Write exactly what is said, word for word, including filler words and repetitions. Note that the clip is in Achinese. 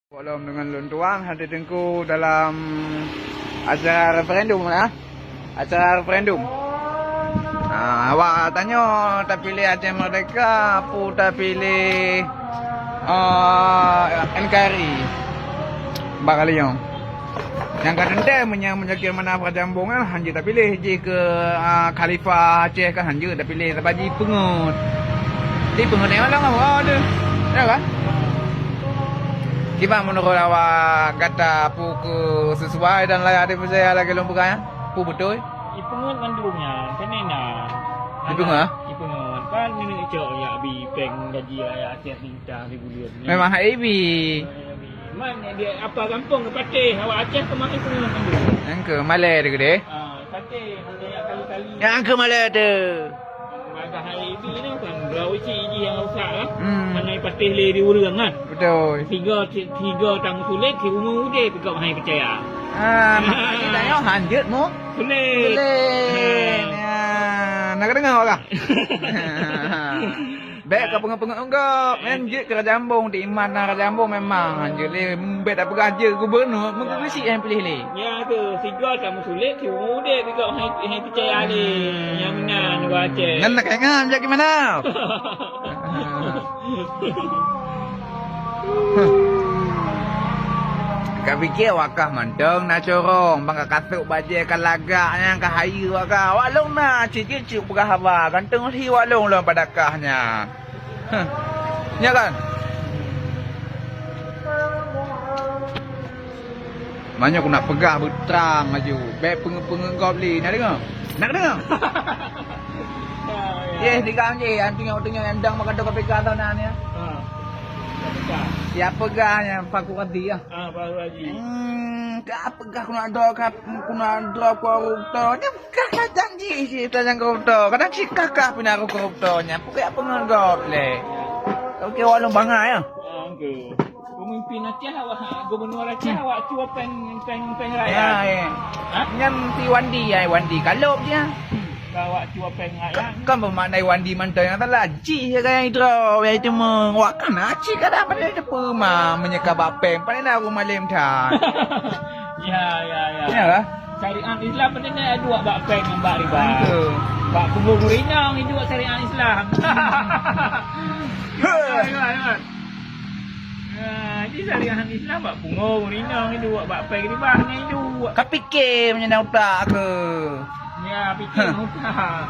Lom deungon lôn tuan hati teungku dalam acara referendum lah. Acara referendum. Ha, awak tanyoe tapiléh Aceh Merdeka, peue tapiléh, ah, N K R I. Bak kali nyoe. Nyang ka teuntèe meunyoe, meunyoe keu mana Raja Ambong kan, hanjeuet tapiléh jih keu, ah, Khalifah Aceh kan hanjeuet tapiléh, sabab jipeungeut. Jipeungeut nyang lôn apa tu? Ya kan? Kiban meunurot awak gata, peue keu sesuai dan layak dipercaya lagèe lôn peugah nyan? Peue beutôi? Ipeungeut mandum nyan, kan na. Ipeungeut, ah? Ipeungeut. Kan nenek cok ya bi pèng gaji rakyat Aceh ni. Dah di buleuen ni. Memang hai bi. Man, dia apa gampông ke patéh, awak Aceh tu makin senang kan dia. Nyang keu malèe tu gede. Ah, patéh, dia kali-kali. Nyang keu malèe tu. Masa hari ini ni kan, berapa cik ji yang rusak lah. Hmm. Mana patéh lé di urang kan. Betul. Tiga, tiga tang sulit, si umur udah, tiga mahai percaya. Ah, makanya tanya hanjut mu. Sulit. Sulit. Ah. Ya, nak dengar orang. Bèk ka peungeut-peungeut gob, men jeuet keu Raja Ambong, di iman na Raja Ambong memang jeuet lé, bèk tapeugah jeuet gubernur, meugeubeusie nyang piléh lé. Nya tu, sigoe ka meusulet, si udép juga hai, hai picaya lé. Nyang meunan gua Aceh. Ngan nak ingat jak gimana? Ka pike wakah mantong na corong, bang ka kasôk bajèe ka lagak nyang ka hayeue wakah. Wak lôn na cit-cit peugah haba, gantong lhi wak lôn lôn padakah nyan. Huh. Nya kan? Manyok nak peugah beutrang laju. Bèk peungeut-peungeut gob lé. Nak deungoe? Nak deungoe? Ya, ya. Yeh, digam jih. Antunyok-tunyok nyang dang meukato K P K tau na ni. Ha. K P K. Ya peugah nyan Fakhur Razi ya. Ah, Fakhur Razi. Hmm, ka peugah keunan droe, ka keunan droe koruptor. Nyan Kah ka janji cit tajang koruptor, kadang cit kah-kah pih na koruptor nyan, pokok peungon gob lé. Oke, walau bangai ya. Ah, oke. Pemimpin Aceh awak, gubernur Aceh awak cua peng, peng, peng rakyat. Ya, ya. Ha? Nyan si Wandi, ya, Wandi Kalop dia. Ka awak cua peng rakyat. Kan bermakna Wandi mantong yang salah. Jih ya gaya itu, ya itu meng. Wak kan cit kada pandai teupeu ma menyeka bak peng, pandai na aku malem that. Ya, ya, ya. Ya lah. Syariat Islam beutôi dua bak peng ngon bak riba. Betul. Bak punggong ureueng inong hidup syariat Islam. Hebat, hebat, hebat. Nah, jadi syariat Islam bak punggong ureueng inong hidup, bak peng riba hana hidup. Ka pike meunyoe na utak ke. Ya, pike utak.